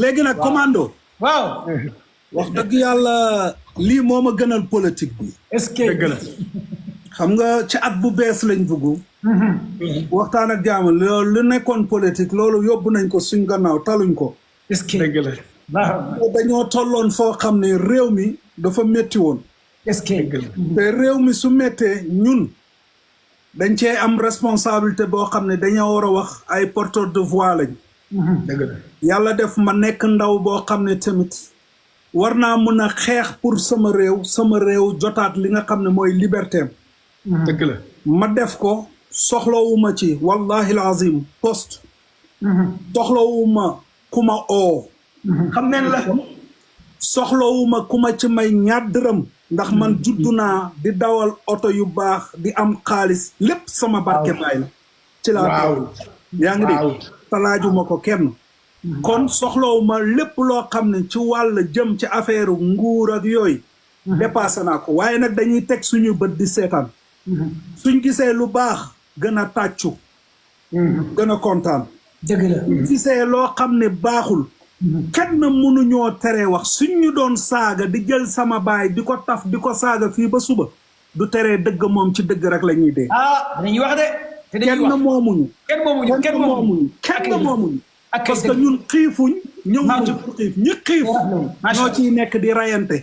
léegi nag commando. waaw. wax dëgg yàlla lii moo ma gënal politique bi. est-ce que dëgg la. xam nga ci at bu bees lañ bugg. waxtaan ak jàmm loolu lu nekkoon politique loolu yóbbu nañ ko suñ gannaaw taluñ ko. est-ce que dëgg la. dañoo tolloon foo xam ne réew mi dafa métti woon. est-ce que te réew mi su méttee ñun dañ cee am responsabilité boo xam ne dañoo war a wax ay porteurs de voix lañ. dëgg la. yàlla def ma nekk ndaw boo xam ne tamit war naa mën a xeex pour sama réew jotaat li nga xam ne mooy liberté am. dëgg la. ma def ko soxlawuma ci wallahi alazim poste. soxlawuma ku ma oo. xam neen la. soxlawuma ku ma ci may ñaar dërëm ndax man juddu naa di dawal oto yu baax di am xaalis lépp sama barke baay la ci laa yaa ngi dégg talaajuma ko kenn kon soxlawuma lépp loo xam ne ci wàll jëm ci affaire nguur ak yooyu dépassé naa ko waaye nag dañuy teg suñu bët di seetaan suñ gisee lu baax gën a tàccu gën a kontaan dëgg la. gisee loo xam ne baaxul kenn mënuñoo tere wax suñ ñu doon saaga di jël sama baay di ko taf di ko saaga fii ba suba du teree dëgg moom ci dëgg rek la ñuy dee. dañuy wax de. kenn moomuñu. kenn moomuñu. parce que ñun xiifuñ. ñëw ci pour xiif ñi xiif. ñoo ciy nekk di rayante.